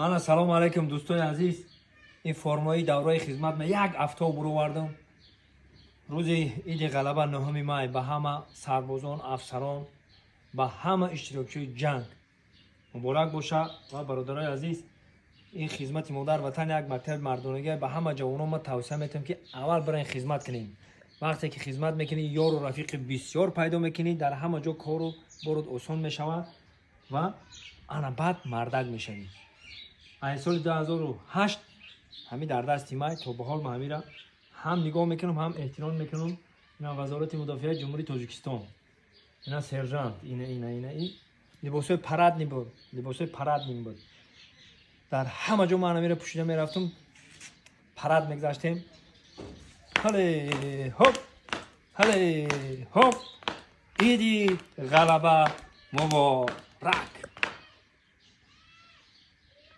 Ана, салому алайкум, дӯстони азиз. Ин формаи давраи хизмат ма як ҳафта буровардам. Рӯзи Иди Ғалаба, 9 май, ба ҳама сарбозон, афсарон, ба ҳама иштирокчиёи ҷанг муборак боша. Ва, бародарои азиз, ин хизмати модар ватан як мактаби мардонагӣ. Ба ҳама ҷавонон ма тавсия метавам, ки аввал бираен, хизмат кунем. Вақте ки хизмат мекунӣ, ёру рафиқи бисёр пайдо мекунӣ, дар ҳама ҷо кору борут осон мешавад ва ана баъд мардак мешавӣ. Ай соли 2008 ҳами дар дасти май, то ба ҳол ма ҳамира ҳам нигоҳ мекунам, ҳам эҳтиром мекунам. Ина Вазорати мудофиаи Ҷумҳурии Тоҷикистон, ина сержант, ина, ина, ина. И либосҳои парадный буд, либосҳои парадный буд. Дар ҳама ҷо ман ҳамира пӯшида мерафтам, парад мегузаштем. Ҳале ҳоп, ҳале ҳоп, Иди Ғалаба муборак!